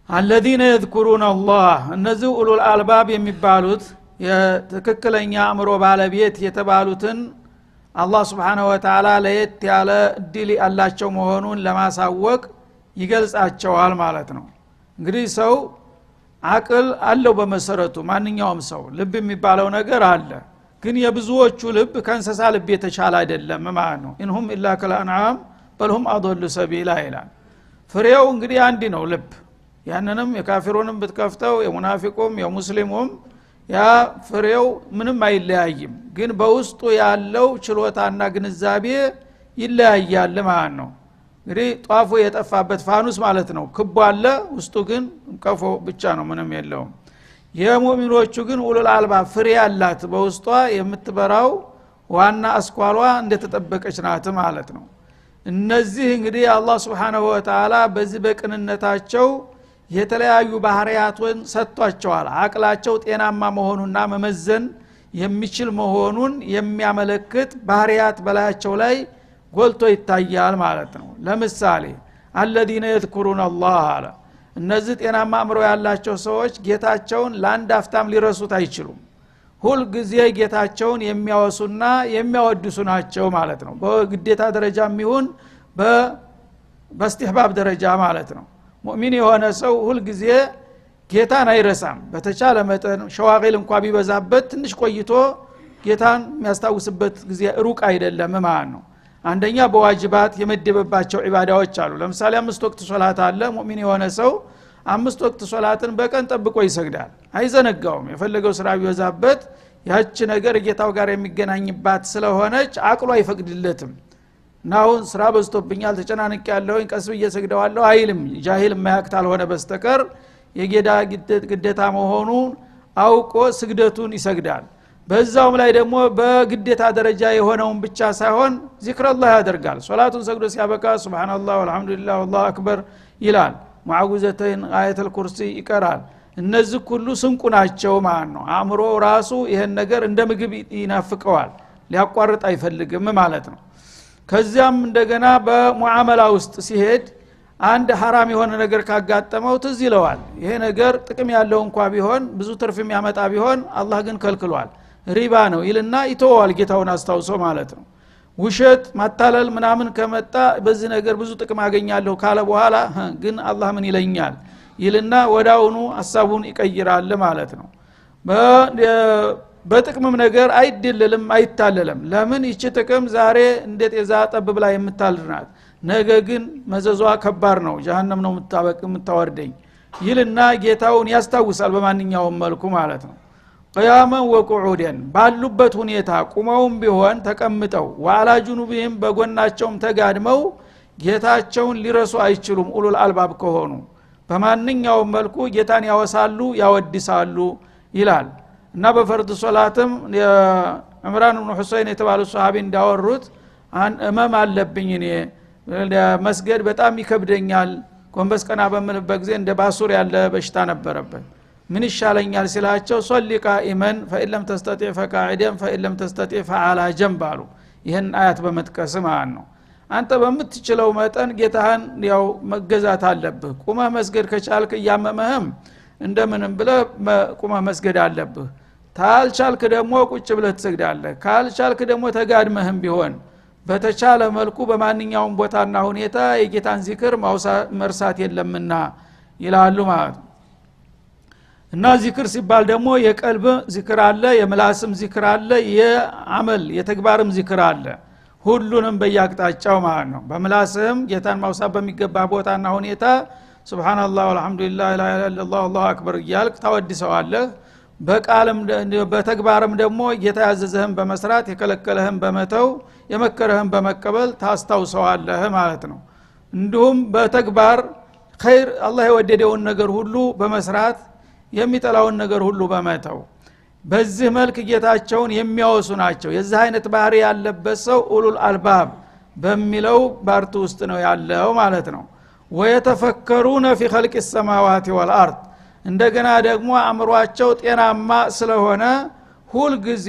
الذين يذكرون الله እነዚህ ኡሉል አልባብ የሚባሉት የትክክለኛ አእምሮ ባለቤት የተባሉትን አላህ Subhanahu Wa Ta'ala ለየት ያለ እድል ያላቸው መሆኑን ለማሳወቅ ይገልጻቸዋል ማለት ነው። እንግዲህ ሰው አቅል አለው በመሰረቱ ማንኛውም ሰው ልብ የሚባለው ነገር አለ። ግን የብዙዎቹ ልብ ከእንስሳ ልብ የተሻለ አይደለም ማለት ነው። ኢንሁም ኢላ ከልአንዓም በልሁም አضሉ ሰቢላ ይላል። ፍሬው እንግዲህ አንድ ነው ልብ። ያንንም የካፊሩንም ብትከፍተው የሙናፊቁም የሙስሊሙም ያ ፍሬው ምንም አይለያይም። ግን በውስጡ ያለው ችሎታና ግንዛቤ ይለያያል ማለት ነው። እንግዲህ ጧፉ የጠፋበት ፋኑስ ማለት ነው። ክቡ አለ ውስጡ ግን ቀፎ ብቻ ነው፣ ምንም የለውም። የሙእሚኖቹ ግን ኡሉል አልባ ፍሬ ያላት በውስጧ የምትበራው ዋና አስኳሏ እንደተጠበቀች ናት ማለት ነው። እነዚህ እንግዲህ አላህ Subhanahu Wa Ta'ala በዚህ በቅንነታቸው የተለያዩ ባህሪያትን ሰጥቷቸዋል። አቅላቸው ጤናማ መሆኑና መመዘን የሚችል መሆኑን የሚያመለክት ባህሪያት በላያቸው ላይ ጎልቶ ይታያል ማለት ነው። ለምሳሌ الذين يذكرون الله አለ። እነዚህ ጤናማ አእምሮ ያላቸው ሰዎች ጌታቸውን ለአንድ አፍታም ሊረሱት አይችሉም። ሁል ጊዜ ጌታቸውን የሚያወሱና የሚያወድሱ ናቸው ማለት ነው። በግዴታ ደረጃም ይሁን በእስትህባብ ደረጃ ማለት ነው። ሙእሚን የሆነ ሰው ሁል ጊዜ ጌታን አይረሳም። በተቻለ መጠን ሸዋቂል እንኳን ቢበዛበት ትንሽ ቆይቶ ጌታን የሚያስታውስበት ጊዜ ሩቅ አይደለም ማለት ነው። አንደኛ በዋጅባት የመደበባቸው ዒባዳዎች አሉ። ለምሳሌ 5 ወቅት ሶላት አለ። ሙእሚን የሆነ ሰው 5 ወቅት ሶላትን በቀን ጠብቆ ይሰግዳል፣ አይዘነጋውም። የፈለገው ስራ ቢበዛበት ያቺ ነገር ጌታው ጋር የሚገናኝባት ስለሆነች አቅሎ አይፈቅድለትም። ናውን ስራ በዝቶብኛል ተጨናንቄ ያለውኝ ቀስ ብዬ ሰግደዋለሁ አይልም። ጃሂል ማያክት አልሆነ በስተቀር የጌዳ ግዴታ መሆኑን አውቆ ስግደቱን ይሰግዳል። በዛውም ላይ ደግሞ በግዴታ ደረጃ የሆነውን ብቻ ሳይሆን ዚክረላህ ያደርጋል። ሶላቱን ሰግዶ ሲያበቃ ሱብሃንአላህ ወልሐምዱሊላህ ወላሁ አክበር ይላል። ሙዓዊዘተይን አያተል ኩርሲ ይቀራል። እነዚህ ሁሉ ስንቁ ናቸው ማለት ነው። አእምሮ ራሱ ይሄን ነገር እንደ ምግብ ይናፍቀዋል፣ ሊያቋርጥ አይፈልግም ማለት ነው። ከዚያም እንደገና በሙዓመላ ውስጥ ሲሄድ አንድ ሐራም የሆነ ነገር ካጋጠመው ትዝ ይለዋል። ይሄ ነገር ጥቅም ያለው እንኳን ቢሆን ብዙ ትርፍ የሚያመጣ ቢሆን አላህ ግን ከልክሏል፣ ሪባ ነው ይልና ይተዋል፣ ጌታውን አስታውሶ ማለት ነው። ውሸት ማታለል ምናምን ከመጣ በዚህ ነገር ብዙ ጥቅም አገኛለሁ ካለ በኋላ ግን አላህ ምን ይለኛል ይልና ወዳውኑ ሐሳቡን ይቀይራል ማለት ነው። በጥቅምም ነገር አይደለልም አይታለልም። ለምን ይቺ ጥቅም ዛሬ እንደ ጤዛ ጠብ ብላ የምታልናት ነገ ግን መዘዟ ከባድ ነው፣ ጀሃነም ነው የምታወርደኝ ይልና ጌታውን ያስታውሳል በማንኛውም መልኩ ማለት ነው። ቅያመን ወቁዑደን ባሉበት ሁኔታ ቁመውም ቢሆን ተቀምጠው ወአላ ጁኑቢሂም በጎናቸውም ተጋድመው ጌታቸውን ሊረሱ አይችሉም። ኡሉል አልባብ ከሆኑ በማንኛውም መልኩ ጌታን ያወሳሉ ያወድሳሉ ይላል። እና በፈርድ ሶላትም ዑምራን ኢብኑ ሁሰይን የተባሉ ሱሐቢ እንዳወሩት እመም አለብኝ እኔ መስገድ በጣም ይከብደኛል፣ ጎንበስ ቀና በምልበት ጊዜ እንደ ባሱር ያለ በሽታ ነበረበት፣ ምን ይሻለኛል ሲላቸው ሶሊ ቃኢመን ፈኢለም ተስተጢዕ ፈቃዒደን ፈኢለም ተስተጢዕ ፈዓላ ጀንብ አሉ። ይሄን አያት በመጥቀስ ማለት ነው። አንተ በምትችለው መጠን ጌታህን ያው መገዛት አለብህ። ቁመህ መስገድ ከቻልክ እያመመህም እንደምንም ብለህ ቁመህ መስገድ አለብህ። ታልቻልክ ደግሞ ቁጭ ብለህ ትሰግዳለህ። ካልቻልክ ደግሞ ተጋድመህም ቢሆን በተቻለ መልኩ በማንኛውም ቦታና ሁኔታ የጌታን ዚክር መርሳት የለምና ይላሉ ማለት ነው። እና ዚክር ሲባል ደግሞ የቀልብ ዚክር አለ፣ የምላስም ዚክር አለ፣ የአመል የተግባርም ዚክር አለ። ሁሉንም በያቅጣጫው ማለት ነው። በምላስም ጌታን ማውሳት በሚገባ ቦታና ሁኔታ ሱብሃንአላህ ወልሐምዱሊላህ ላ ኢላሃ ኢለላህ አላሁ አክበር እያልክ ታወድሰዋለህ። በቃልም በተግባርም ደግሞ ጌታ ያዘዘህን በመስራት የከለከለህን በመተው የመከረህን በመቀበል ታስታውሰዋለህ ማለት ነው። እንዲሁም በተግባር ኸይር አላህ የወደደውን ነገር ሁሉ በመስራት የሚጠላውን ነገር ሁሉ በመተው በዚህ መልክ ጌታቸውን የሚያወሱ ናቸው። የዚህ አይነት ባህሪ ያለበት ሰው ኡሉል አልባብ በሚለው ባርቱ ውስጥ ነው ያለው ማለት ነው። ወየተፈከሩነ ፊ ኸልቂ ሰማዋቲ ወልአርድ እንደገና ደግሞ አእምሯቸው ጤናማ ስለሆነ ሁል ጊዜ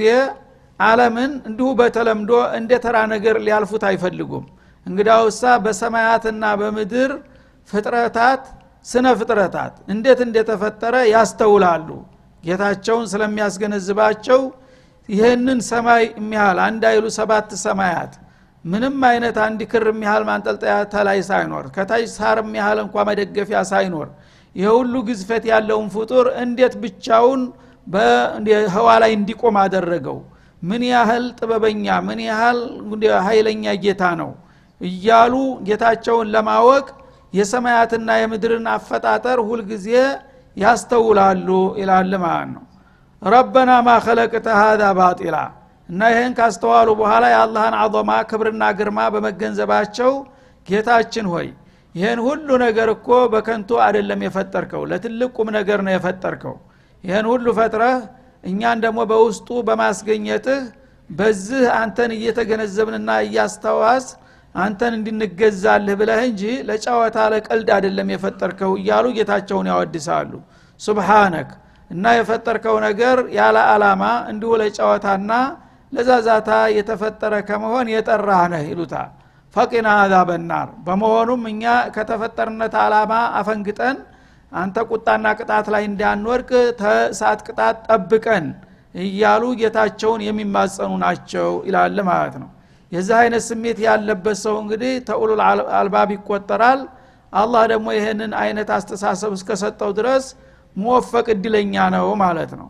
ዓለምን እንዲሁ በተለምዶ እንደ ተራ ነገር ሊያልፉት አይፈልጉም። እንግዳውሳ በሰማያትና በምድር ፍጥረታት ስነ ፍጥረታት እንዴት እንደተፈጠረ ያስተውላሉ። ጌታቸውን ስለሚያስገነዝባቸው ይሄንን ሰማይ የሚያህል አንድ አይሉ 7 ሰማያት ምንም አይነት አንድ ክር የሚያህል ማንጠልጠያ ተላይ ሳይኖር ከታች ሳር የሚያህል እንኳን መደገፊያ ሳይኖር ይሄ ሁሉ ግዝፈት ያለውን ፍጡር እንዴት ብቻውን በህዋ ላይ እንዲቆም አደረገው? ምን ያህል ጥበበኛ ምን ያህል ኃይለኛ ጌታ ነው እያሉ ጌታቸውን ለማወቅ የሰማያትና የምድርን አፈጣጠር ሁሉ ጊዜ ያስተውላሉ ይላል ማለት ነው። ረበና ማ ኸለቅተ ሀዛ ባጢላ እና ይሄን ካስተዋሉ በኋላ የአላህን ዐዘማ ክብርና ግርማ በመገንዘባቸው ጌታችን ሆይ ይሄን ሁሉ ነገር እኮ በከንቱ አይደለም የፈጠርከው፣ ለትልቅ ቁም ነገር ነው የፈጠርከው። ይሄን ሁሉ ፈጥረህ እኛን ደግሞ በውስጡ በማስገኘትህ በዚህ አንተን እየተገነዘብንና እያስተዋስ አንተን እንድንገዛልህ ብለህ እንጂ ለጫወታ ለቀልድ አይደለም የፈጠርከው እያሉ ጌታቸውን ያወድሳሉ። ሱብሃነክ እና የፈጠርከው ነገር ያለ አላማ እንዲሁ ለጫወታና ለዛዛታ የተፈጠረ ከመሆን የጠራህ ነህ ይሉታል። ፈቂና አዛበናር በመሆኑም እኛ ከተፈጠርነት አላማ አፈንግጠን አንተ ቁጣና ቅጣት ላይ እንዳንወድቅ ተሳት ቅጣት ጠብቀን እያሉ ጌታቸውን የሚማጸኑ ናቸው ይላል ማለት ነው። የዚህ አይነት ስሜት ያለበት ሰው እንግዲህ ተኡሉል አልባብ ይቆጠራል። አላህ ደግሞ ይሄንን አይነት አስተሳሰብ እስከሰጠው ድረስ ሙወፈቅ እድለኛ ነው ማለት ነው።